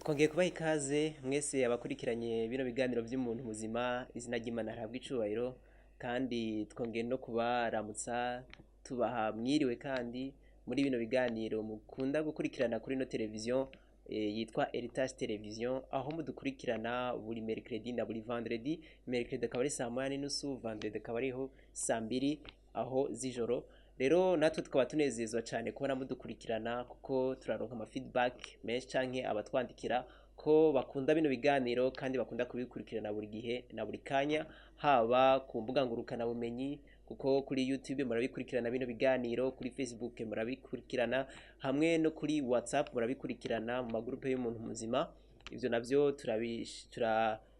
Twongeye kubaha ikaze mwese abakurikiranye bino biganiro by'umuntu muzima. Izina ry'Imana rihabwa icubahiro, kandi twongeye no kubaramutsa tubaha mwiriwe, kandi muri bino biganiro mukunda gukurikirana kuri no televiziyo yitwa Heritage Television, aho mudukurikirana buri mercredi na buri vendredi. Mercredi akaba ari saa 1:30, vendredi akaba ariho saa 2 aho z'ijoro. Rero natwe tukaba tunezezwa cyane kubona mudukurikirana, kuko turaronka ama feedback menshi canke abatwandikira ko bakunda bino biganiro kandi bakunda kubikurikirana buri gihe na buri kanya, haba ku mbuga ngurukana bumenyi, kuko kuri YouTube murabikurikirana bino biganiro, kuri Facebook murabikurikirana, hamwe no kuri WhatsApp murabikurikirana mu magrupe y'umuntu muzima. Ivyo navyo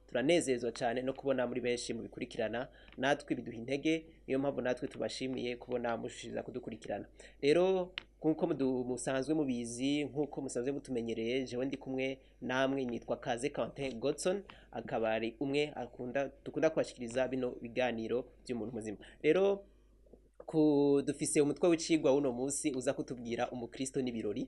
turanezezwa cyane no kubona muri benshi mubikurikirana, natwe biduha intege. Niyo mpamvu natwe tubashimiye kubona mushishiriza kudukurikirana. Rero nkuko musanzwe mubizi, nkuko musanzwe mutumenyereye, jewe ndi kumwe namwe nitwa Kaze Quentin Godson, akaba ari umwe akunda dukunda kubashikiriza bino biganiro by'umuntu muzima. Rero ku dufise umutwe w'icigwa w'uno munsi uza kutubwira umukristo n'ibirori.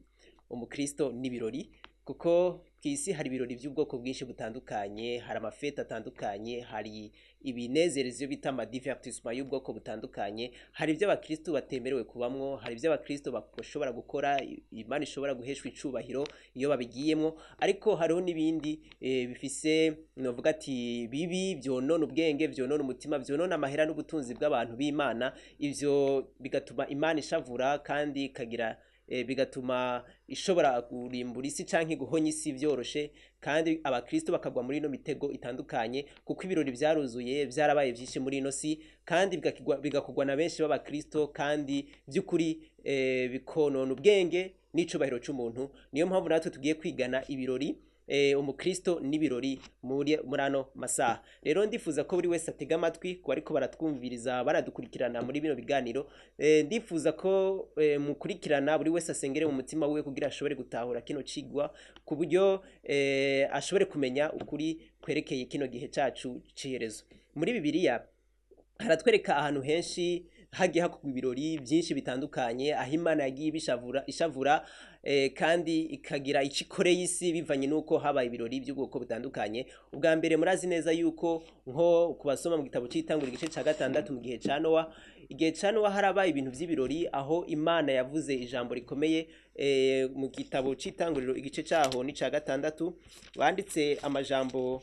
Umukristo n'ibirori, kuko kw'isi hari ibirori by'ubwoko bwinshi butandukanye, hari amafete atandukanye, hari ibinezereza iyo bita amadivertissement y'ubwoko butandukanye, hari ibyo abakristo batemerewe kubamwo, hari ibyo abakristo bashobora gukora Imana ishobora guheshwa icubahiro iyo babigiyemwo, ariko hariho n'ibindi bifise novuga ati bibi, vyonona ubwenge, vyonona umutima, vyonona amahera n'ubutunzi bw'abantu b'Imana. Ivyo bigatuma Imana ishavura kandi ikagira bigatuma ishobora kurimbura isi canke guhonya isi vyoroshe, kandi abakristo bakagwa muri ino mitego itandukanye, kuko ibirori vyaruzuye, vyarabaye vyinshi muri ino si, kandi bigakorwa na benshi b'abakristo, kandi by'ukuri bikonona ubwenge n'icubahiro c'umuntu. Niyo mpamvu natwe tugiye kwigana ibirori, umukristo n'ibirori muri ano masaha. Rero ndifuza ko buri wese atega amatwi ku bariko baratwumviriza, baradukurikirana muri bino biganiro. Ndifuza ko mukurikirana, buri wese asengere mu mutima wiwe kugira ashobore gutahura kino cigwa, ku buryo ashobore kumenya ukuri kwerekeye kino gihe cacu c'iherezo. Muri Bibiliya haratwereka ahantu henshi hagiye hakorwa ibirori byinshi bitandukanye, aho Imana yagiye ibishavura ishavura, kandi ikagira ico ikoreye isi bivanye n'uko habaye ibirori by'ubwoko butandukanye. Ubwa mbere, murazi neza yuko nko kubasoma mu gitabo c'Itanguriro igice ca 6, mu gihe ca Nowa, igihe ca Nowa harabaye ibintu vy'ibirori, aho Imana yavuze ijambo rikomeye. Mu gitabo c'Itanguriro igice caho ni ca 6, banditse amajambo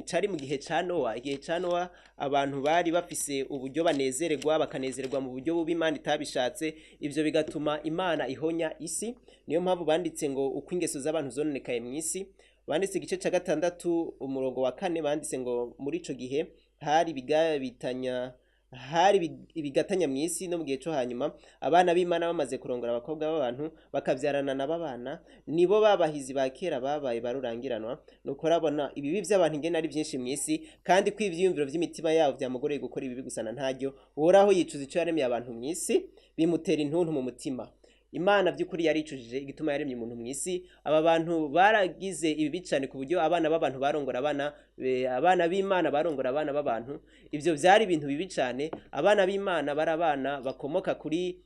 cari mu gihe ca Nowa. Igihe ca Nowa abantu bari bafise uburyo banezererwa, bakanezererwa mu buryo bubi Imana itabishatse, ivyo bigatuma Imana ihonya isi. Niyo mpamvu banditse ngo uko ingeso z'abantu zononekaye mw'isi. Banditse igice ca 6 umurongo wa 4, banditse ngo muri ico gihe hari bigabitanya, hari ibigatanya mw'isi, no mu gihe co hanyuma abana b'Imana bamaze kurongora abakobwa b'abantu bakavyarana n'ababana, nibo babahizi ba kera babaye barurangiranwa. Nuko urabona ibibi by'abantu ingene ari byinshi mw'isi, kandi ko ivyiyumviro vy'imitima yabo vyamugoreye gukora ibibi gusa na ntaryo. Uhoraho yicuza ico yaremye abantu mw'isi, bimutera intuntu mu mutima. Imana by'ukuri yaricujije igituma yaremye umuntu mw'isi. Aba bantu baragize ibibi cyane, ku buryo abana b'abantu barongora abana, abana b'Imana barongora abana b'abantu. Ivyo vyari ibintu bibi cyane. Abana b'Imana bari abana bakomoka kuri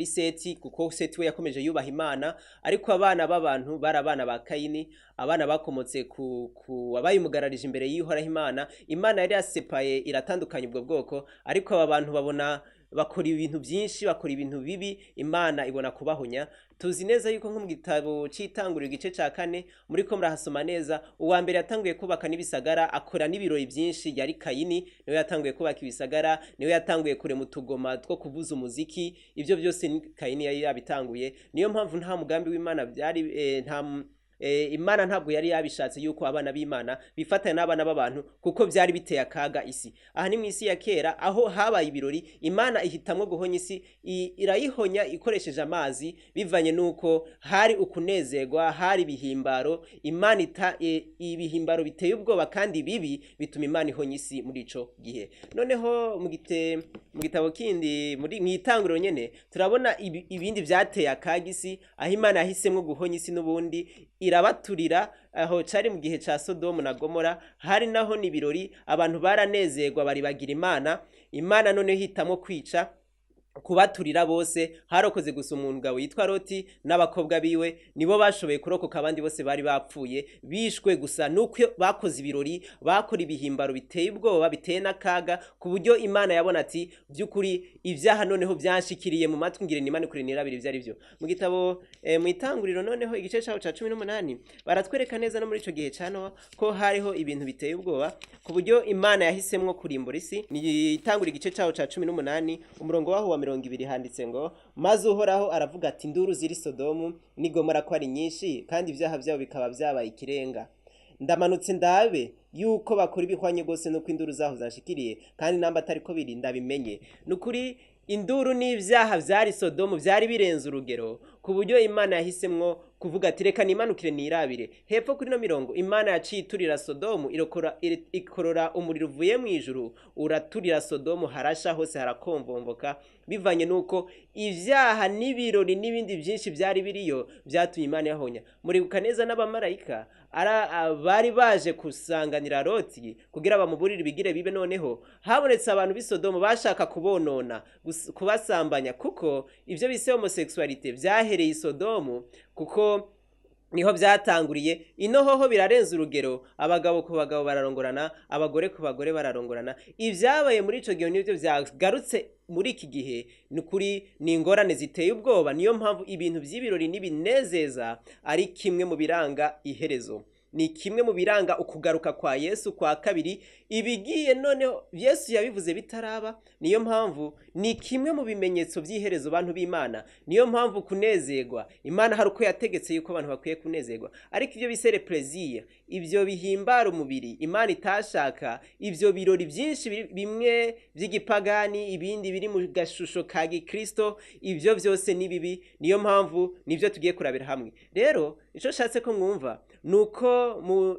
Seti, kuko Seti we yakomeje yubaha Imana, ariko abana b'abantu bari abana ba Kayini, abana bakomotse ku wabayimugararije imbere y'Uhoraho Imana. Imana yari yasepaye, iratandukanya ubwo bwoko, ariko aba bantu babona bakora ibintu byinshi, bakora ibintu bibi, Imana ibona kubahonya. Tuzi neza yuko nko mu gitabo c'Itanguriro igice ca 4, muriko murahasoma neza, uwa mbere yatanguye kubaka n'ibisagara akora n'ibirori byinshi yari Kayini. Niwe yatanguye kubaka ibisagara, niwe yatanguye kurema utugoma two kuvuza umuziki. Ivyo byose ni Kayini yari yabitanguye. Niyo mpamvu nta mugambi w'Imana byari, nta Imana ntabwo yari yabishatse yuko abana b'Imana bifatanya n'abana b'abantu, kuko byari biteye akaga isi. Aha ni mu isi ya kera aho habaye ibirori, Imana ihitamwo guhonya isi, irayihonya ikoresheje amazi, bivanye nuko hari ukunezerwa, hari ibihimbaro Imana ita, ibihimbaro biteye ubwoba kandi bibi, bituma Imana ihonya isi muri ico gihe. Noneho mu gitabo kindi, muri mwitanguriro nyene, turabona ibindi vyateye akaga isi, aho Imana yahisemwo guhonya isi n'ubundi irabaturira. Aho cari mu gihe ca Sodomu na Gomora, hari naho ni ibirori, abantu baranezerwa baribagira Imana. Imana noneho hitamwo kwica Kubaturira bose, harokoze gusa umugabo yitwa Loti n'abakobwa biwe, nibo bashoboye kurokoka. Abandi bose bari bapfuye, bishwe gusa nuko bakoze ibirori, bakora ibihimbaro biteye ubwoba, biteye n'akaga, ku buryo Imana yabona ati: "By'ukuri ibyaha noneho byanshikiriye mu matwi, ngire nimane kure nirabira ibyo ari byo." Mu gitabo mu Itanguriro noneho, igice cyaho ca 18, baratwereka neza no muri ico gihe ca Nowa ko hariho ibintu biteye ubwoba, ku buryo Imana yahisemwo kurimbura isi. Ni Itanguriro, igice cyaho ca 18, umurongo waho wa 20, handitse ngo: "Maze Uhoraho aravuga ati: 'Induru ziri Sodomu n'i Gomora ko ari nyinshi, kandi ibyaha byabo bikaba byabaye ikirenga, ndamanutse ndabe yuko bakora ibihwanye rwose nuko induru zaho zanshikiriye, kandi namba atari ko biri ndabimenye.'" Nukuri induru n'ibyaha byari Sodomu byari birenze urugero, ku buryo Imana yahisemwo kuvuga ati: "Reka nimanukire nirabire." Hepfo kuri no mirongo, Imana yaciye iturira Sodomu, irokora, ikorora umuriro uvuye mu ijuru, uraturira Sodomu, harasha hose harakomvomvoka, bivanye nuko ibyaha n'ibirori n'ibindi byinshi byari biriyo byatumye Imana yahonya. Muribuka neza n'abamarayika bari baje kusanganira Loti kugira bamuburire ibigire bibe. Noneho habonetse abantu b'i Sodomu bashaka kubonona, kubasambanya, kuko ivyo bise homosexualité vyahereye i Sodomu, kuko niho byatanguriye. Ino hoho birarenze urugero, abagabo ku bagabo bararongorana, abagore ku bagore bararongorana. Ibyabaye muri ico gihe nivyo vyagarutse muri iki gihe. Ni ukuri ni ingorane ziteye ubwoba. Niyo mpamvu ibintu by'ibirori n'ibinezeza ari kimwe mu biranga iherezo, ni kimwe mu biranga ukugaruka kwa Yesu kwa kabiri. Ibigiye noneho Yesu yabivuze bitaraba. Niyo mpamvu ni kimwe mu bimenyetso by'iherezo, bantu b'Imana. Niyo mpamvu kunezerwa, Imana hari uko yategetse yuko abantu bakwiye kunezerwa, ariko ibyo bise les plaisirs, ibyo bihimbara umubiri, Imana itashaka. Ibyo birori byinshi bimwe by'igipagani, ibindi biri mu gashusho ka gikristo, ibyo byose ni bibi. Niyo mpamvu nibyo tugiye kurabira hamwe. Rero icyo nshatse ko mwumva ni uko mu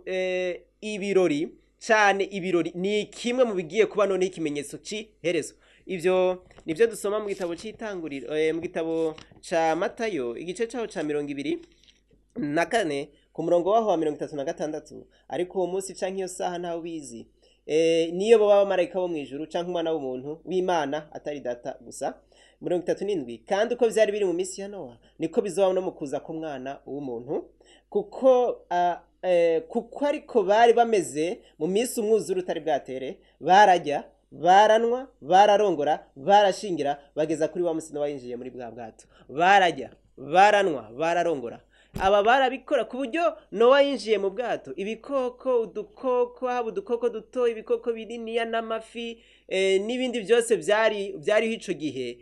ibirori cyane, ibirori ni kimwe mu bigiye kuba noneho ikimenyetso cy'iherezo. Ibyo nibyo dusoma mu gitabo cy'Itanguriro, mu gitabo ca Matayo, igice cyaho ca 24, ku murongo waho wa 36: "Ariko uwo munsi canke iyo saha ntawe ubizi, niyo boba abamarayika bo mw'ijuru canke Umwana w'umuntu w'Imana, atari Data gusa." 37: "Kandi uko vyari biri mu minsi ya Nowa, niko bizoba no mu kuza k'Umwana w'umuntu. Kuko ariko bari bameze mu minsi umwuzure utari bwatere, bararya, baranwa, bararongora, barashingira, bageza kuri wa musi Nowa yinjiye muri bwa bwato." Bararya, baranwa, bararongora, aba barabikora ku buryo Nowa yinjiye mu bwato, ibikoko, udukoko, haba udukoko duto, ibikoko bininiya n'amafi, n'ibindi byose byariho ico gihe,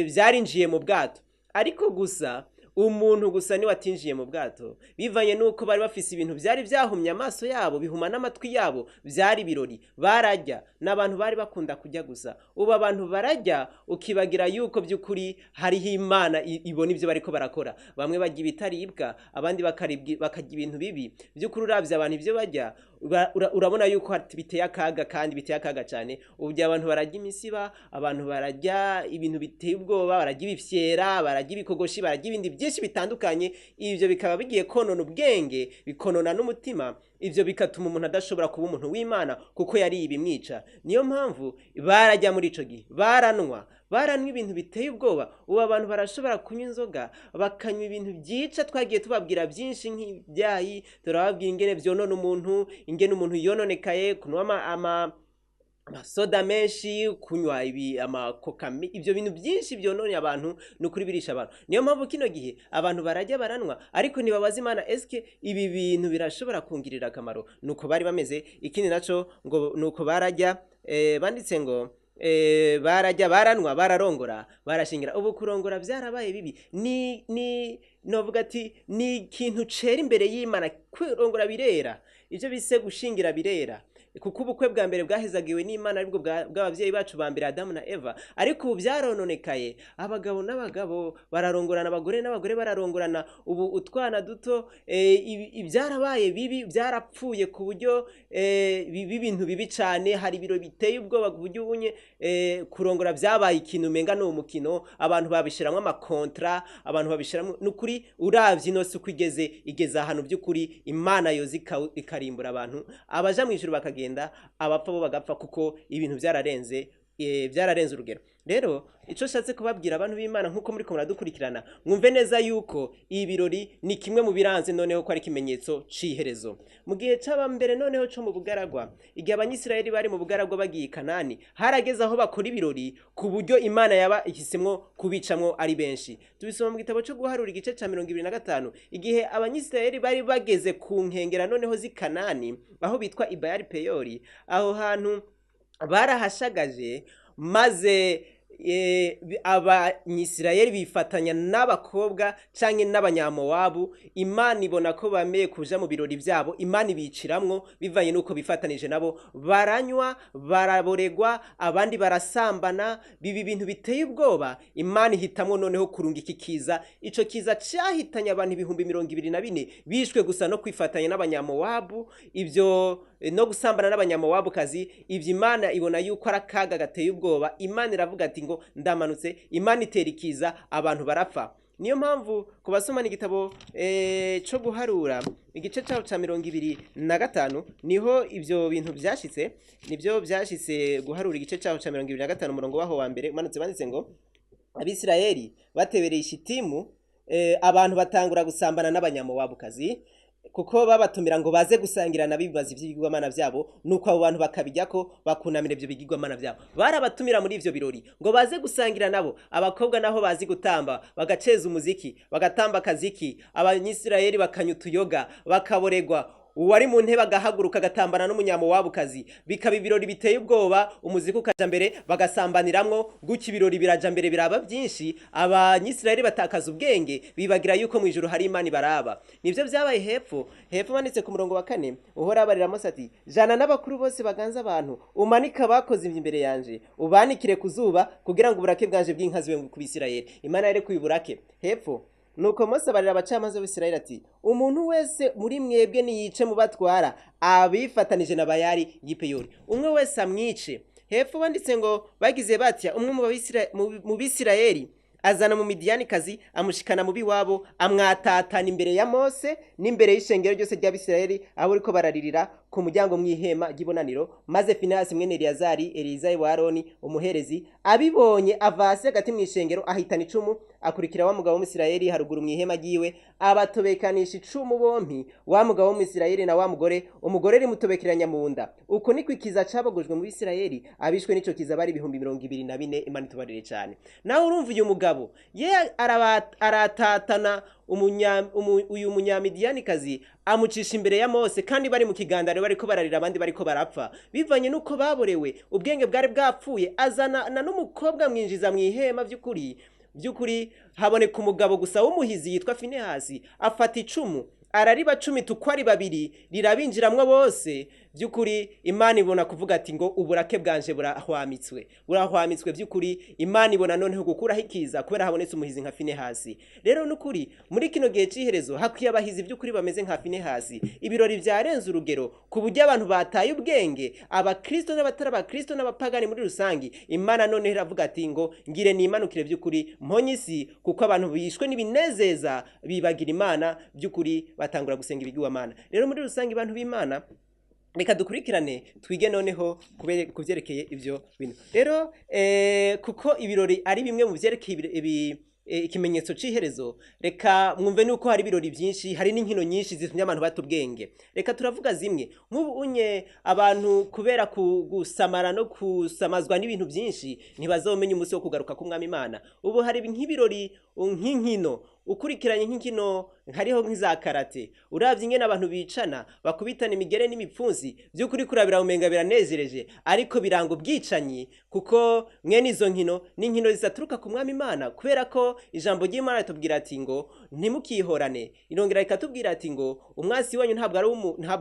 byarinjiye mu bwato, ariko gusa umuntu gusa niwe atinjiye mu bwato, bivanye n'uko bari bafise ibintu byari byahumye amaso yabo, bihuma n'amatwi yabo. Byari ibirori, bararya, n'abantu bari bakunda kurya gusa. Ubu abantu bararya ukibagira yuko by'ukuri hariho Imana ibona ibyo bariko barakora. Bamwe barya ibitaribwa, abandi bakarya ibintu bibi. By'ukuri uravye abantu ibyo barya, urabona yuko biteye akaga, kandi biteye akaga cyane. Ubu abantu bararya imisiba, abantu bararya ibintu biteye ubwoba, bararya ibifyera, bararya ibikogoshi, bararya ibindi byinshi bitandukanye. Ibyo bikaba bigiye konona ubwenge, bikonona n'umutima. Ibyo bigatuma umuntu adashobora kuba umuntu w'Imana, kuko yariye ibimwica. Niyo mpamvu barajya muri ico gihe, baranwa, baranywa ibintu biteye ubwoba. Ubu abantu barashobora kunywa inzoga, bakanywa ibintu byica. Twagiye tubabwira byinshi nk'ibyayi, turababwira ingene vyonona umuntu, ingene umuntu yononekaye kunywa amasoda menshi, kunywa ibi amakoka, ibyo bintu byinshi byononye abantu. Ni ukuri birisha abantu. Niyo mpamvu kino gihe abantu barajya, baranwa, ariko ntibabaza Imana: "Eske ibi bintu birashobora kungirira akamaro?" Nuko bari bameze. Ikindi naco ngo nuko barajya, banditse ngo barajya, baranwa, bararongora, barashingira. Ubu kurongora byarabaye bibi. Ni novuga ati ni ikintu cera imbere y'Imana. Kurongora birera, ibyo bise gushingira birera, kuko ubukwe bwa mbere bwahezagiwe n'Imana, aribwo bw'ababyeyi bacu ba mbere, Adamu na Eva. Ariko ubu byarononekaye, abagabo n'abagabo bararongorana, abagore n'abagore bararongorana. Ubu utwana duto, ibyarabaye bibi, byarapfuye ku buryo bibi, ibintu bibi cyane. Hari ibiro biteye ubwoba ku buryo ubunye kurongora byabaye ikintu umenga ni umukino. Abantu babishiramwo amakontra, abantu babishiramwo. Ni ukuri uravye ino si uko igeze, igeze ahantu by'ukuri Imana yoza ikarimbura abantu, abaja mu ijuru bakagenda, abapfa bo bagapfa, kuko ibintu byararenze. Byararenze urugero. Rero ico nshatse kubabwira, abantu b'Imana, nk'uko muriko muradukurikirana, mwumve neza yuko ibi birori ni kimwe mu biranze noneho ko ari ikimenyetso c'iherezo. Mu gihe c'aba mbere noneho co mu bugaragwa, igihe Abanyisirayeli bari mu bugaragwa bagiye i Kanani, harageze aho bakora ibirori ku buryo Imana yaba ihisemwo kubicamwo ari benshi. Tubisoma mu gitabo co Guharura, igice ca 25, igihe Abanyisirayeli bari bageze ku nkengera noneho z'i Kanani, aho bitwa Ibayari Peyori. Aho hantu barahashagaje, maze Abanyisirayeli bifatanya n'abakobwa canke n'Abanyamowabu. Imana ibona ko bameye kuja mu birori vyabo, Imana ibiciramwo bivanye n'uko bifatanije nabo. Baranywa, baraboregwa, abandi barasambana, biba ibintu biteye ubwoba. Imana ihitamwo noneho kurungika ikiza. Ico kiza cahitanye abantu 24,000, bishwe gusa no kwifatanya n'Abanyamowabu, ivyo no gusambana n'Abanyamowabukazi. Ivyo Imana ibona yuko ari akaga gateye ubwoba. Imana iravuga ati ngo ndamanutse. Imana itera ikiza, abantu barapfa. Niyo mpamvu ku basomana igitabo co Guharura, igice caho ca 25, niho ivyo bintu vyashitse, nivyo vyashitse. Guharura, igice caho ca 25, umurongo waho wa mbere umanutse, banditse ngo Abisirayeli batebereye Ishitimu, abantu batangura gusambana n'Abanyamowabukazi, kuko babatumira ngo baze gusangira na bibaza ivy'ibigirwamana vyabo. Nuko abo bantu bakabijyako, bakunamira ivyo bigirwamana vyabo. Barabatumira muri ivyo birori ngo baze gusangira nabo. Abakobwa naho bazi gutamba, bagaceza umuziki, bagatamba akaziki, Abanyisirayeli bakanywa utuyoga, bakaboregwa. Uwari mu ntebe agahaguruka, agatambana n'Umunyamowabukazi, bikaba ibirori biteye ubwoba. Umuziki ukaja mbere, bagasambaniramwo gutyo. Ibirori biraja mbere, biraba byinshi, Abanyisirayeli batakaza ubwenge, bibagira yuko mu ijuru hari Imana ibaraba. Nivyo vyabaye hepfo. Hepfo banditse ku murongo wa 4, Uhoraho abarira Mose ati: "Jana n'abakuru bose baganza abantu, umanike abakoze ivyo imbere yanje, ubanikire ku zuba, kugira ngo uburake bwanje bw'inkazi bube ku Bisirayeli." Imana yarekuye uburake hepfo. Nuko Mose abarira abacamanza b'Isirayeli ati: "Umuntu wese muri mwebwe niyice mu batwara abifatanije na Bayari y'Ipeyori, umwe wese amwice." Hepfo banditse ngo bagize batya, umwe mu Bisirayeli azana mu Midiyanikazi, amushikana mu biwabo, amwatatana imbere ya Mose n'imbere y'ishengero ryose ry'Abisirayeli, aho bariko bararirira ku muryango mw'ihema ry'ibonaniro. Maze Finehasi mwene Eliyazari, Elizayi wa Aroni umuherezi, abibonye, ava hasi hagati mw'ishengero, ahitana icumu, akurikira wa mugabo w'Umusirayeli haruguru mw'ihema ryiwe, abatobekanisha icumu bompi, wa mugabo w'Umusirayeli na wa mugore. Umugore rimutobekeranya mu nda. Uko niko ikiza cabogojwe mu Bisirayeli. Abishwe n'ico kiza bari 24,000. Imana itubarire cane. Nawe urumva, uyu mugabo ye aratatana uyu Munyamidiyanikazi, amucisha imbere ya Mose, kandi bari mu kigandaro, bariko bararira, abandi bariko barapfa bivanye nuko baborewe, ubwenge bwari bwapfuye. Azana na n'umukobwa, mwinjiza mu ihema. By'ukuri by'ukuri haboneka umugabo gusa w'umuhizi yitwa Finehasi, afata icumu, arariba cumi uko ari babiri, rirabinjiramwo bose. By'ukuri Imana ibona kuvuga ati ngo uburake bwanje burahwamitswe, burahwamitswe. By'ukuri Imana ibona noneho gukuraho ikiza kubera habonetse umuhizi nka Finehasi. Rero n'ukuri muri kino gihe c'iherezo hakwiye abahizi by'ukuri bameze nka Finehasi. Ibirori vyarenze urugero ku buryo abantu bataye ubwenge, Abakristo n'abatari Abakristo n'abapagani muri rusangi. Imana noneho iravuga ati ngo ngire nimanukire by'ukuri mponye isi, kuko abantu bishwe n'ibinezeza, bibagira Imana, by'ukuri batangura gusenga ibigirwamana. Rero muri rusange, abantu b'Imana, reka dukurikirane, twige noneho kuvyerekeye ivyo bintu. Rero kuko ibirori ari bimwe mu vyerekeye ikimenyetso c'iherezo, reka mwumve nuko hari ibirori byinshi, hari n'inkino nyinshi zitumye abantu bata ubwenge. Reka turavuga zimwe. Nk'ubu unye abantu kubera gusamara no kusamazwa n'ibintu byinshi, ntibazomenya umunsi wo kugaruka k'Umwami Imana. Ubu hari nk'ibirori, nk'inkino, ukurikiranye nk'inkino, hariho nk'iza karate. Uravye ingene abantu bicana, bakubitana imigere n'imipfunsi, by'ukuri kurabira umenga biranezereje, ariko biranga ubwicanyi, kuko mwene izo nkino ni inkino zidaturuka ku Mwami Imana, kubera ko ijambo ry'Imana ritubwira ati ngo ntimukihorane. Irongera rikatubwira ati ngo umwansi wanyu ntabwo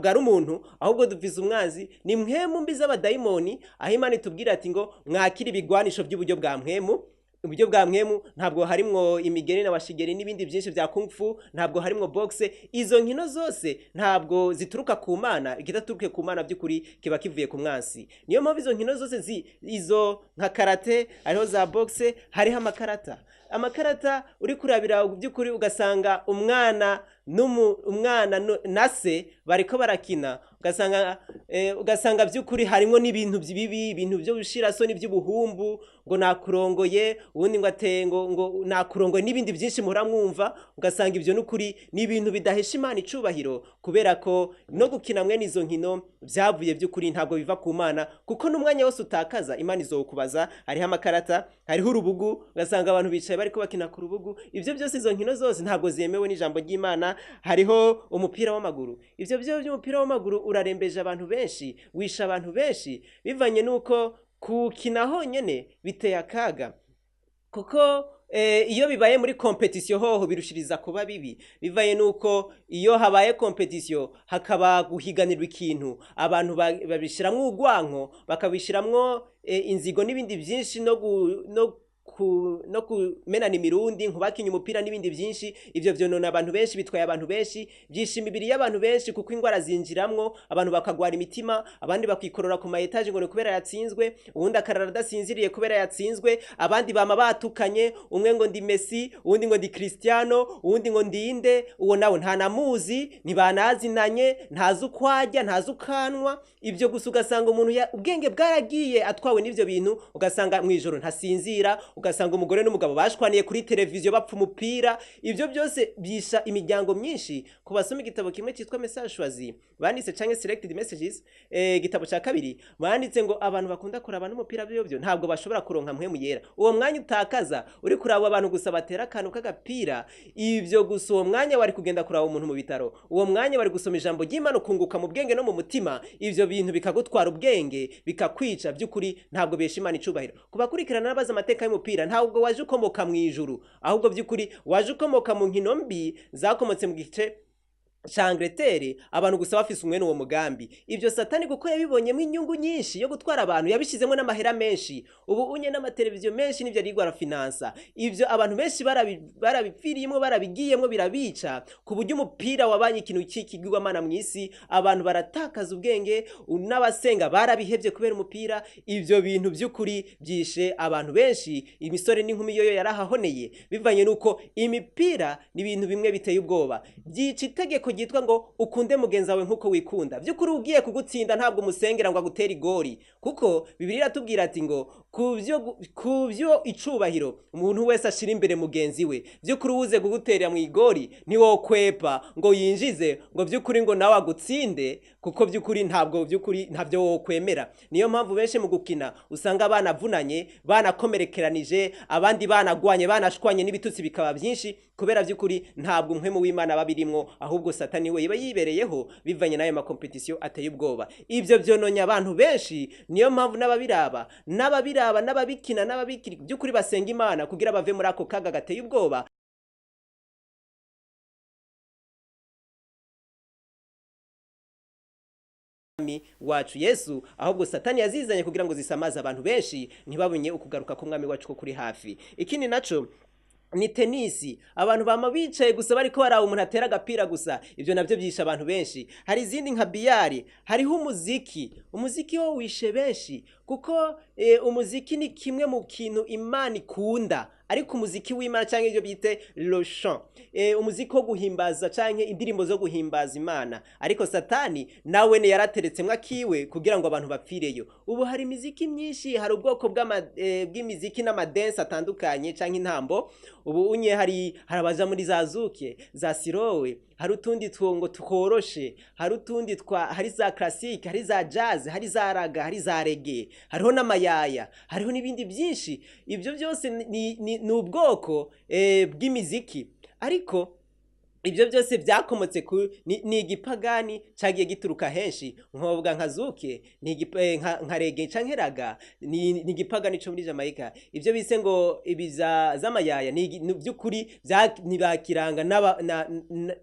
ari umuntu, ahubwo dufise umwanzi ni mpwemu mbi z'abadayimoni, aho Imana itubwira ati ngo mwakire ibigwanisho by'uburyo bwa mpwemu. Uburyo bwa mpwemu ntabwo harimwo imigeri n'abashigeri n'ibindi byinshi bya kung fu, ntabwo harimwo boxe. Izo nkino zose ntabwo zituruka ku Mana. Ikidaturuke ku Mana by'ukuri kiba kivuye ku mwansi. Niyo mpamvu izo nkino zose izo nka karate, hariho za boxe, hariho amakarata. Amakarata uri kurabira by'ukuri ugasanga umwana umwana na se bariko barakina, ugasanga by'ukuri harimo n'ibintu bibi, ibintu byo gushira soni by'ubuhumbu, ngo nakurongoye, ubundi ngo ateye ngo nakurongoye n'ibindi byinshi muhora mwumva. Ugasanga ibyo n'ukuri ni ibintu bidahesha Imana icubahiro, kubera ko no gukina mwene izo nkino byavuye by'ukuri ntabwo biva ku Mana, kuko n'umwanya wose utakaza Imana izokubaza. Hariho amakarata, hariho urubugu, ugasanga abantu bicaye bariko bakina ku rubugu. Ibyo byose, izo nkino zose ntabwo zemewe n'ijambo ry'Imana. Hariho umupira w'amaguru. Ibyo byo by'umupira w'amaguru urarembeje abantu benshi, wisha abantu benshi, bivanye n'uko kuwukina honyene biteye akaga, kuko iyo bibaye muri compétition hoho birushiriza kuba bibi, bivaye nuko iyo habaye compétition hakaba guhiganirwa ikintu, abantu babishiramwo urwanko, bakabishiramwo inzigo n'ibindi byinshi, no kumenana imirundi nkubakinya umupira n'ibindi byinshi. Ivyo vyonona abantu benshi, bitwaye abantu benshi, byisha imibiri y'abantu benshi, kuko ingwara zinjiramwo, abantu bakagwara imitima, abandi bakikorora ku ma étages ngo ni kubera yatsinzwe, uwundi akarara adasinziriye kubera yatsinzwe, abandi bama batukanye, umwe ngo ndi Messi, uwundi ngo ndi Cristiano, uwundi ngo ndinde, uwo nawe ntanamuzi, ntibanazinanye, ntazi uko arya, ntazi ukanwa. Ibyo gusa ugasanga umuntu ubwenge bwaragiye, atwawe n'ivyo bintu, ugasanga mw'ijoro ntasinzira, ugasanga umugore n'umugabo bashwaniye kuri televiziyo bapfa umupira. Ibyo byose byisha imiryango myinshi. Ku basoma igitabo kimwe cyitwa Message Choisi banditse, canke Selected Messages, igitabo cya kabiri, banditse ngo abantu bakunda kuraba n'umupira byo ntabwo bashobora kuronka Mpwemu Yera. Uwo mwanya utakaza uri kuraba abantu gusa batera akantu k'agapira, ibyo gusa, uwo mwanya wari kugenda kuraba umuntu mu bitaro, uwo mwanya wari gusoma ijambo ry'Imana ukunguka mu bwenge no mu mutima. Ivyo bintu bikagutwara ubwenge, bikakwica, by'ukuri ntabwo besha Imana icubahiro. Kubakurikirana n'abazi amateka y'umupira, ntabwo waje ukomoka mu ijuru, ahubwo by'ukuri waje ukomoka mu nkino mbi zakomotse mu gice ca Angleterre, abantu gusa bafise umwene uwo mugambi. Ivyo Satani, kuko yabibonyemo inyungu nyinshi yo gutwara abantu, yabishizemo n'amahera menshi, ubu unye n'amateleviziyo menshi n'ivyo arigwa arafinansa ivyo. Abantu benshi barabipfiriyemwo, barabigiyemwo, birabica, ku buryo umupira wabanye ikintu cy'ikigirwamana mw'isi. Abantu baratakaza ubwenge, n'abasenga barabihevye kubera umupira. Ivyo bintu by'ukuri byishe abantu benshi, imisore n'inkumi yoyo yarahahoneye, bivanye nuko imipira ni ibintu bimwe biteye ubwoba, byica itegeko ryitwa ngo ukunde mugenzi wawe nkuko wikunda. By'ukuri ugiye kugutsinda ntabwo umusengera ngo agutere igori, kuko Bibiliya iratubwira ati ngo ku byo icubahiro umuntu wese ashira imbere mugenzi we. By'ukuri uze kuguterera mu igori ntiwokwepa ngo yinjize, ngo by'ukuri ngo nawe agutsinde, kuko by'ukuri ntabwo, by'ukuri ntabyo wokwemera. Niyo mpamvu benshi mu gukina usanga banavunanye, banakomerekeranije, abandi banagwanye, banashwanye, n'ibitutsi bikaba byinshi, kubera by'ukuri ntabwo Mpwemu w'Imana babirimwo, ahubwo Satani we iba yibereyeho, bivanye n'ayo ma compétition ateye ubwoba. Ibyo byononye abantu benshi. Niyo mpamvu n'ababiraba, n'ababikina, n'ababikiri by'ukuri basenga Imana kugira bave muri ako kaga gateye ubwoba. Wacu Yesu, ahubwo Satani yazizanye kugira ngo zisamaze abantu benshi, ntibabonye ukugaruka k'umwami wacu ko kuri hafi. Ikindi naco ni tenisi. Abantu bama bicaye gusa bariko baraba umuntu atera agapira gusa. Ibyo navyo byisha abantu benshi. Hari izindi nka billard, hariho umuziki. Umuziki wo wishe benshi, kuko umuziki ni kimwe mu kintu Imana ikunda, ariko umuziki w'Imana canke ibyo bite le chant, umuziki wo guhimbaza canke indirimbo zo guhimbaza Imana, ariko Satani nawe ne yarateretsemwo akiwe kugira ngo abantu bapfireyo. Ubu hari imiziki myinshi, hari ubwoko bw'imiziki n'ama danse atandukanye canke intambo. Ubu unye hari abaja muri za zouk, za slow, hari utundi twongo tworoshe, hari utundi twa, hari za classique, hari za jazz, hari za ragga, hari za reggae, hariho n'amayaya, hariho n'ibindi byinshi. Ibyo byose ni ubwoko bw'imiziki, ariko ibyo byose byakomotse ku ni igipagani cagiye gituruka henshi. Nkovuga nka zouk, ni nka reggae canke ragga, ni igipagani co muri Jamaica. Ibyo bise ngo ibi z'amayaya ni by'ukuri ntibakiranga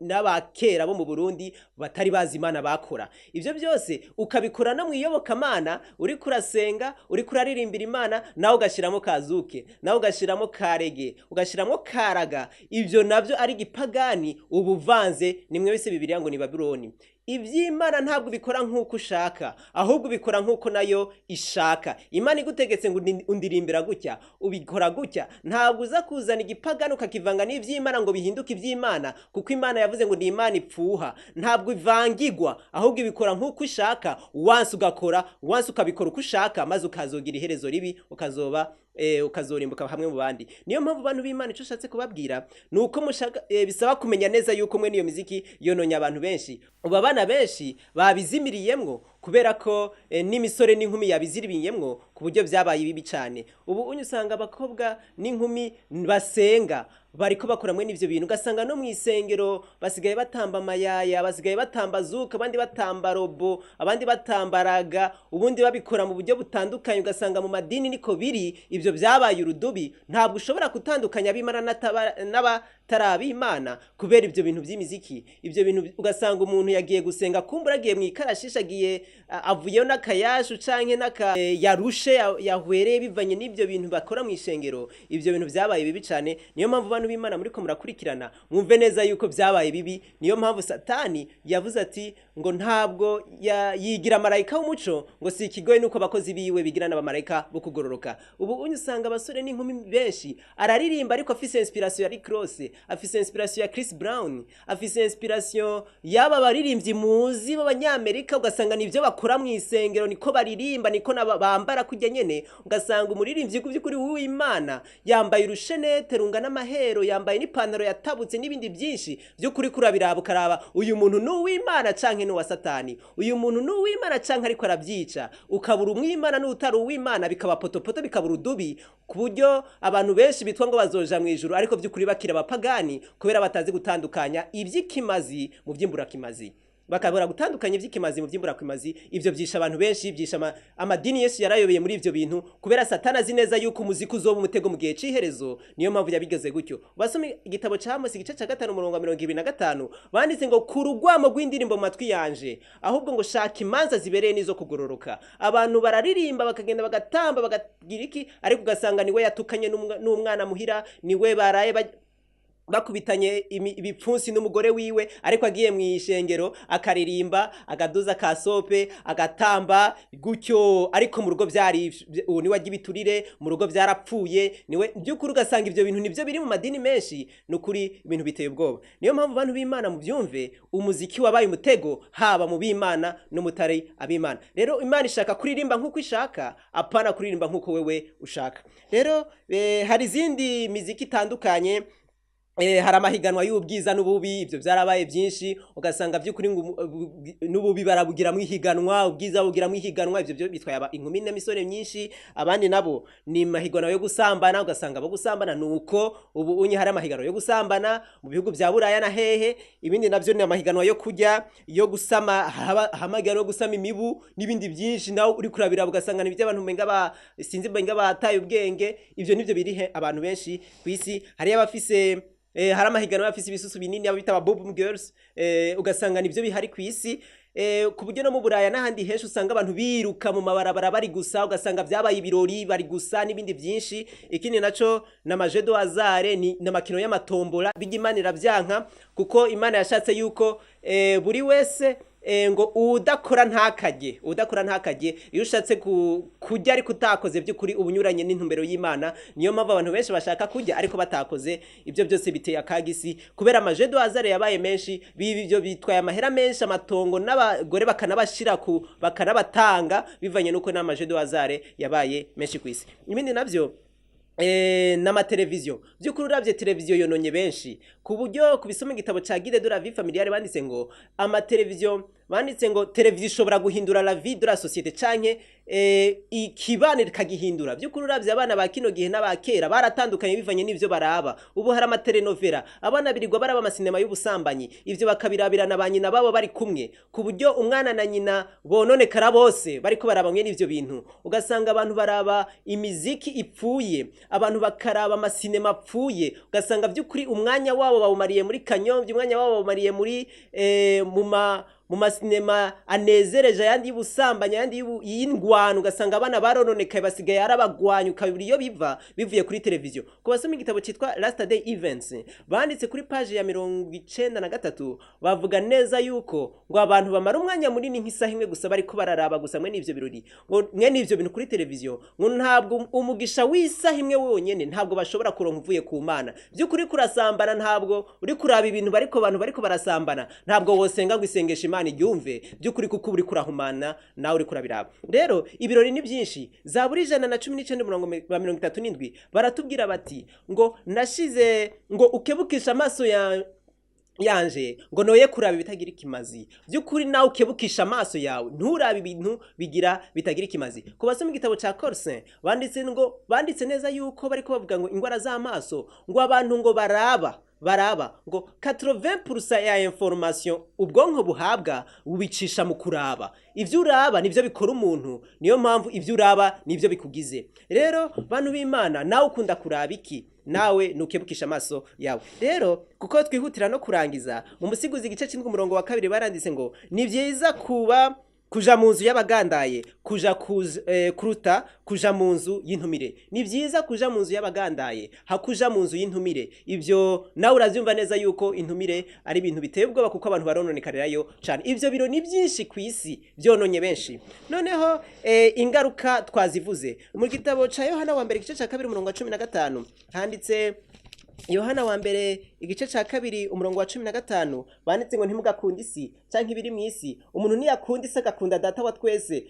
n'abakera bo mu Burundi batari bazi Imana bakora. Ibyo byose ukabikora no mu iyobokamana, uriko urasenga, uriko uraririmbira Imana, nawe ugashiramo ka zouk, nawe ugashiramo ka reggae, ugashiramo ka ragga. Ibyo navyo ari igipagani ubuvanze, nimwe bise Bibiliya ngo ni Babyloni. Iby'Imana ntabwo ubikora nk'uko ushaka, ahubwo ubikora nk'uko nayo ishaka. Imana igutegetse ngo undirimbira gutya, ubikora gutya. Ntabwo uza kuzana igipagani ukakivanga n'iby'Imana ngo bihinduke iby'Imana, kuko Imana yavuze ngo ni Imana ipfuha. Ntabwo ivangigwa, ahubwo ibikora nk'uko ushaka. Wansi ugakora, wansi ukabikora uko ushaka, maze ukazogira iherezo ribi, ukazoba ukazorimbuka hamwe mu bandi. Niyo mpamvu bantu b'Imana, icyo ushatse kubabwira ni uko mushaka, bisaba kumenya neza yuko mwe n'iyo miziki yononye abantu benshi. Ubu abana benshi babizimiriyemwo, kubera ko n'imisore n'inkumi yabiziribiyemwo ku buryo byabaye bibi cyane. Ubu unyu usanga abakobwa n'inkumi basenga bariko bakora mwe n'ivyo bintu, ugasanga no mw'isengero basigaye batamba amayaya, basigaye batamba zuka, abandi batamba robo, abandi batambaraga, ubundi babikora mu buryo butandukanye. Ugasanga mu madini niko biri. Ivyo byabaye urudubi, ntabwo ushobora gutandukanya ab'Imana n'abatari ab'Imana kubera ivyo bintu by'imiziki. Ivyo bintu ugasanga umuntu yagiye gusenga, kumbura agiye mu ikarashishi, agiye avuyeyo n'akayashu canke n'aka yarushe yahwereye bivanye n'ivyo bintu bakora mu ishengero. Ivyo bintu byabaye bibi cane. Niyo mpamvu bantu b'Imana muriko murakurikirana, mwumve neza yuko byabaye bibi. Niyo mpamvu Satani yavuze ati ngo ntabwo yigira marayika w'umuco, ngo si ikigoye nuko abakozi biwe bigira n'abamarayika bo kugororoka. Ubu unyu usanga abasore n'inkumi benshi araririmba, ariko afise inspiration ya Rick Ross, afise inspiration ya Chris Brown, afise inspiration y'aba baririmbyi muzi b'Abanyamerika. Ugasanga nivyo bakora mu isengero, niko baririmba, niko bambara kujya nyene. Ugasanga umuririmbyi ku by'ukuri w'Imana yambaye urushenete rungana amahero, yambaye n'ipantaro yatabutse n'ibindi byinshi. By'ukuri kurabiraba ukaraba uyu muntu ni uw'Imana canke ni uwa Satani, uyu muntu ni uw'Imana canke ariko arabyica, ukabura umw'Imana n'utari uw'Imana, bikaba potopoto, bikabura udubi, ku buryo abantu benshi bitwa ngo bazoja mu ijuru, ariko by'ukuri bakira abapagani, kubera batazi gutandukanya iby'ikimazi mu by'imburakimazi, bakabura gutandukanya iby'ikimazi mu by'imburakimazi. Ivyo byisha abantu benshi, byisha amadini. Yesu yarayobeye muri ivyo bintu, kubera Satani azi neza yuko umuziki uzoba umutego mu gihe c'iherezo. Niyo mpamvu yabigeze gutyo. Basome igitabo ca Amosi igice ca 5 umurongo wa 25, banditse ngo ku rugwamo rw'indirimbo mu matwi yanje, ahubwo ngo shaka imanza zibereye n'izo kugororoka. Abantu bararirimba, bakagenda bagatamba, bakagira iki, ariko ugasanga niwe yatukanye n'umwana muhira, niwe baraye bakubitanye ibipfunsi n'umugore wiwe, ariko agiye mu ishengero akaririmba, agaduza ka sope, agatamba gutyo, ariko mu rugo byari uwo niwe ajya ibiturire, mu rugo byarapfuye niwe. By'ukuri ugasanga ivyo bintu nivyo biri mu madini menshi. Nukuri ibintu biteye ubwoba. Niyo mpamvu bantu b'Imana mubyumve, umuziki wabaye umutego haba mu b'Imana no mutari ab'Imana. Rero Imana ishaka kuririmba nk'uko ishaka, apana kuririmba nk'uko wewe ushaka. Rero hari izindi miziki itandukanye. Hari amahiganwa y'ubwiza n'ububi, ibyo byarabaye byinshi. Ugasanga by'ukuri ngo n'ububi barabugira mu ihiganwa, ubwiza bugira mu ihiganwa. Ibyo byo bitwaye inkumi n'imisore myinshi. Abandi nabo ni mahiganwa yo gusambana, ugasanga abo gusambana nuko ubu unye hari amahiganwa yo gusambana mu bihugu bya Buraya na hehe. Ibindi navyo ni amahiganwa yo kurya, yo gusama, hamahiganwa yo gusama imibu n'ibindi byinshi. Nawe uri kurabira ugasanga ni iby'abantu umenga sinzi umenga bataye ubwenge. Ivyo nivyo biri he abantu benshi kw'isi. Hari abafise hari amahiganwa y'abafise ibisusu binini, abo bita aba boom girls, ugasanga nivyo bihari kw'isi, ku buryo no mu Buraya n'ahandi henshi usanga abantu biruka mu mabarabara bari gusa, ugasanga vyabaye ibirori bari gusa n'ibindi byinshi. Ikindi naco na ma jeux de hasard, ni n'amakino y'amatombola. Bijya Imana iravyanka, kuko Imana yashatse yuko buri wese ngo udakora ntakarye, udakora ntakarye. Iyo ushatse kurya ariko utakoze, by'ukuri ubunyuranye n'intumbero y'Imana. Niyo mpamvu abantu benshi bashaka kurya ariko batakoze. Ibyo byose biteye akagisi kubera ama jeux de hasard yabaye menshi. Bibi ibyo bitwaye amahera menshi, amatongo n'abagore bakanabashira ku bakanabatanga, bivanye nuko n'ama jeux de hasard yabaye menshi kwisi. Ibindi navyo n'amateleviziyo. By'ukuri uravye televiziyo yononye benshi, ku buryo kubisoma igitabo ca Guide de la vie familiale banditse ngo amateleviziyo, banditse ngo televiziyo ishobora guhindura la vie de la société canke ikibane ikagihindura. By'ukuri uravye abana ba kino gihe n'aba kera baratandukanye bivanye n'ivyo baraba. Ubu hari amatelenovela, abana birirwa baraba amasinema y'ubusambanyi, ivyo bakabirabirana ba nyina babo bari kumwe, ku buryo umwana na nyina bononekara bose bariko baraba mwene ivyo bintu. Ugasanga abantu baraba imiziki ipfuye, abantu bakaraba amasinema apfuye, ugasanga by'ukuri umwanya wabo bawumariye muri kanyomvyi, umwanya wabo bawumariye muri mu ma mu masinema anezereje, ayandi y'ubusambanyi, ayandi y'indwano, ugasanga abana barononekaye, basigaye arabagwanya, ukabura iyo biva, bivuye kuri televiziyo. Ku basoma igitabo cyitwa Last Day Events, banditse kuri paji ya 93, bavuga neza yuko ngo abantu bamara umwanya munini nk'isaha imwe gusa bariko bararaba gusa mwe n'ivyo birori, ngo mwe n'ivyo bintu kuri televiziyo, ngo ntabwo umugisha w'isaha imwe wonyene ntabwo bashobora kuronka uvuye ku Mana. By'ukuri kurasambana, ntabwo uri kuraba ibintu bariko bantu bariko barasambana, ntabwo wosenga ngo isengesha Imana iryumve by'ukuri, kuko uri kurahumana nawe uri kurabiraba. Rero ibirori ni byinshi. Zaburi 119 umurongo wa 37 baratubwira bati ngo nashize ngo ukebukisha amaso ya yanje ngo noye kuraba ibitagira ikimazi. By'ukuri nawe ukebukisha amaso yawe, nturabe ibintu bigira bitagira ikimazi. Ku basoma igitabo ca Corsin, banditse ngo banditse neza yuko bariko bavuga ngo ingwara z'amaso, ngo abantu ngo baraba ngo 80% ya information ubwonko buhabwa bubicisha mu kuraba. Ivyo uraba nivyo bikora umuntu, niyo mpamvu ivyo uraba nivyo bikugize. Rero bantu b'Imana, nawe ukunda kuraba iki? Nawe nukebukisha amaso yawe. Rero kuko twihutira no kurangiza, mu Musiguzi igice c'indwi umurongo wa 2 baranditse ngo ni vyiza kuba kuja mu nzu y'abagandaye kuja kuruta kuja mu nzu y'intumire. Ni vyiza kuja mu nzu y'abagandaye hakuja mu nzu y'intumire. Ivyo nawe uravyumva neza yuko intumire ari ibintu biteye ubwoba, kuko abantu barononekarirayo cane. Ivyo biro ni byinshi ku isi, byononye benshi. Noneho ingaruka twazivuze mu gitabo ca Yohana wa mbere igice ca 2 umurongo wa 15, handitse Yohana wa mbere igice ca 2 umurongo wa 15, banditse ngo ntimugakunde isi canke ibiri mu isi. Umuntu ntiyakunda isi agakunda data wa twese,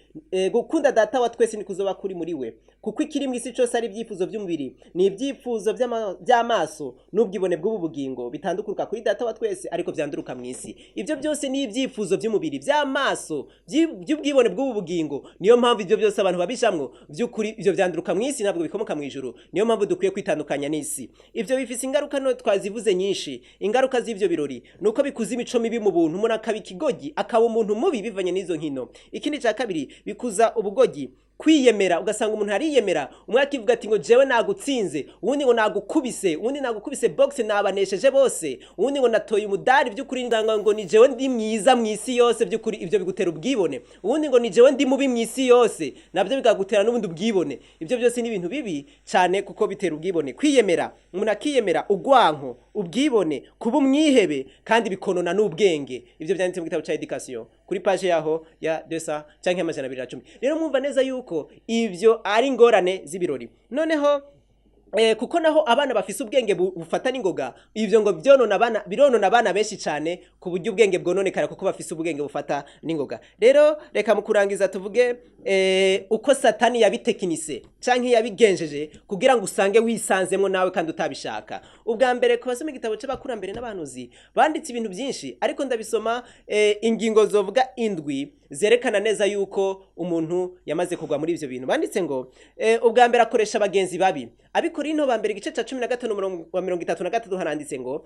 gukunda data wa twese ni kuzoba kuri muri we, kuko ikiri mu isi cose ari ibyifuzo by'umubiri, ni ibyifuzo by'amaso n'ubwibone bw'ubu bugingo, bitandukuruka kuri data wa twese ariko byanduruka mu isi. Ibyo byose ni ibyifuzo by'umubiri, by'amaso, by'ubwibone bw'ubu bugingo. Niyo mpamvu ibyo byose abantu babijamwo, by'ukuri ibyo byanduruka mu isi, ntabwo bikomoka mu ijuru. Niyo mpamvu dukwiye kwitandukanya n'isi. Ibyo bifise ingaruka no twazivuze nyinshi. Ingaruka z'ivyo birori nuko bikuza imico mibi mu buntu, umuntu akaba ikigogi, akaba umuntu mubi bivanye n'izo nkino. Ikindi ca kabiri, bikuza ubugogi, kwiyemera, ugasanga umuntu ariyemera, umwe akivuga ati ngo jewe nagutsinze, uwundi ngo nagukubise, uwundi nagukubise boxe nabanesheje bose, uwundi ngo natoye umudari, by'ukuri ndanga ngo ni jewe ndi mwiza mu isi yose. By'ukuri ivyo bigutera ubwibone. Uwundi ngo ni jewe ndi mubi mu isi yose, nabyo bikagutera n'ubundi ubwibone. Ivyo byose ni ibintu bibi cyane kuko bitera ubwibone, kwiyemera, umuntu akiyemera, ugwanko, ubwibone, kuba umwihebe, kandi bikonona n'ubwenge. Ivyo byanditse mu gitabo ca Education kuri page yaho ya 200 canke 210. Rero mwumva neza yuko ivyo ari ingorane z'ibirori. Noneho kuko naho abana bafise ubwenge bufata n'ingoga, ivyo ngo byonona abana, bironona abana benshi cyane ku buryo ubwenge bwononekara, kuko bafise ubwenge bufata n'ingoga. Rero reka mu kurangiza tuvuge uko Satani yabitekinise canke yabigenjeje kugira ngo usange wisanzemo nawe kandi utabishaka. Ubwa mbere, ku basoma igitabo c'abakurambere n'abahanuzi, banditse ibintu byinshi, ariko ndabisoma ingingo zovuga indwi zerekana neza yuko umuntu yamaze kugwa muri ivyo bintu. Banditse ngo ubwa mbere akoresha abagenzi babi. Abikorinto ba mbere igice ca 15 umurongo wa 33 haranditse ngo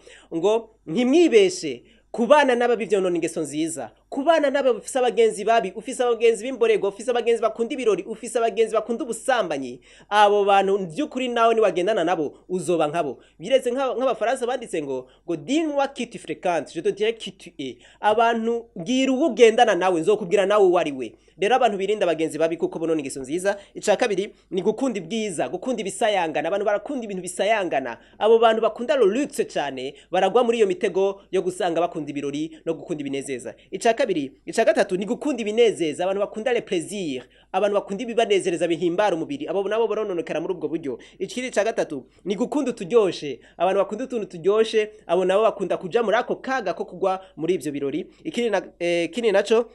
ntimwibeshe, kubana n'ababi vyonona ingeso nziza. Kubana n'abo ufise abagenzi babi, ufise abagenzi b'imborego, ufise abagenzi bakunda ibirori, ufise abagenzi bakunda ubusambanyi, abo bantu by'ukuri nawe niwagendana nabo uzoba nkabo. Bireze nk'abafaransa banditse ngo dis-moi qui tu fréquentes, je te dirai qui tu es. Abantu bwira uwo ugendana nawe, nzokubwira nawe uwo ari we. Rero abantu birinda abagenzi babi kuko bonona ingeso nziza. Ica kabiri ni gukunda ibwiza, gukunda ibisayangana. Abantu barakunda ibintu bisayangana. Abo bantu bakunda le luxe cyane baragwa muri iyo mitego yo gusanga bakunda ibirori no gukunda ibinezeza. Ica kabiri, ica gatatu ni gukunda ibinezeza. Abantu bakunda le plaisir, abantu bakunda ibibanezereza bihimbara umubiri, abo nabo barononekara muri ubwo buryo. Ikindi ca gatatu ni gukunda uturyoshe. Abantu bakunda utuntu turyoshe, abo nabo bakunda kuja muri ako kaga ko kugwa muri ivyo birori. Ikindi naco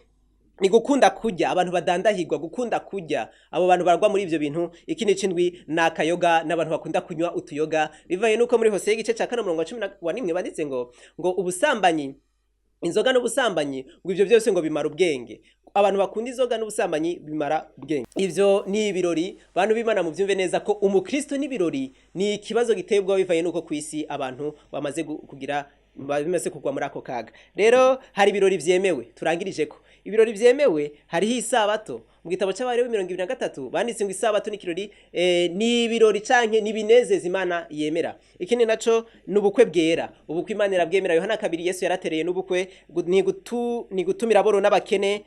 ni gukunda kurya. Abantu badandahirwa, gukunda kurya, abo bantu baragwa muri ivyo bintu. Ikindi c'indwi ni akayoga, n'abantu bakunda kunywa utuyoga, bivaye nuko muri Hoseya igice ca 4 umurongo wa 11 banditse ngo ubusambanyi, inzoga n'ubusambanyi, ngo ivyo byose ngo bimara ubwenge. Abantu bakunda inzoga n'ubusambanyi bimara ubwenge. Ivyo ni ibirori. Bantu b'Imana, muvyumve neza ko umukristo n'ibirori ni ikibazo giteye ubwoba, bivaye nuko ku isi abantu bamaze kugira Bimaze kugwa muri ako kaga. Rero hari ibirori vyemewe, turangirije ko ibirori vyemewe hariho isabato. Mu gitabo c'Abalewi 23 banditse ngo isabato ni ikirori, ni ibirori canke ni ibinezeza Imana yemera. Ikindi naco ni ubukwe bwera, ubukwe Imana irabwemera. Yohana 2 Yesu yaratereye n'ubukwe, ni gutumira aboro n'abakene,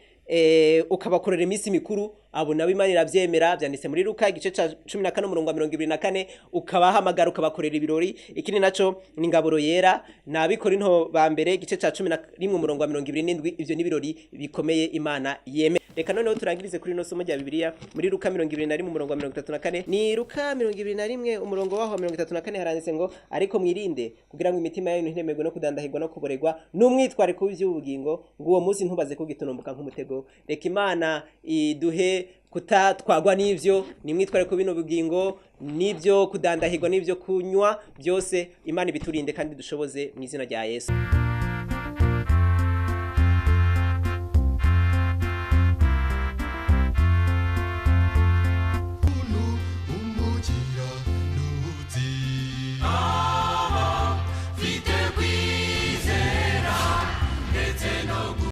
ukabakorera iminsi mikuru, abo nabo Imana iravyemera. Vyanditse muri Luka igice ca 14 umurongo wa 24, ukabahamagara ukabakorera ibirori. Ikindi naco ni ingaburo yera, n'Abikorinto ba mbere igice ca 11 umurongo wa 27. Ivyo ni ibirori bikomeye Imana yemera. Reka noneho turangirize kuri ino somo rya Bibiliya muri Luka 21 umurongo wa 34. Ni Luka 21 umurongo waho wa 34, haranditse ngo: "Ariko mwirinde kugira ngo imitima yanyu ntiremerwe no kudandahirwa no kuborerwa n'umwitwariko w'ivy'ubugingo, ngo uwo munsi ntubaze kugitunumbuka nk'umutego." Reka Imana iduhe kutatwagwa n'ivyo, ni mwitwariko bino bugingo n'ibyo kudandahirwa n'ibyo kunywa byose. Imana ibiturinde kandi dushoboze mu izina rya Yesu.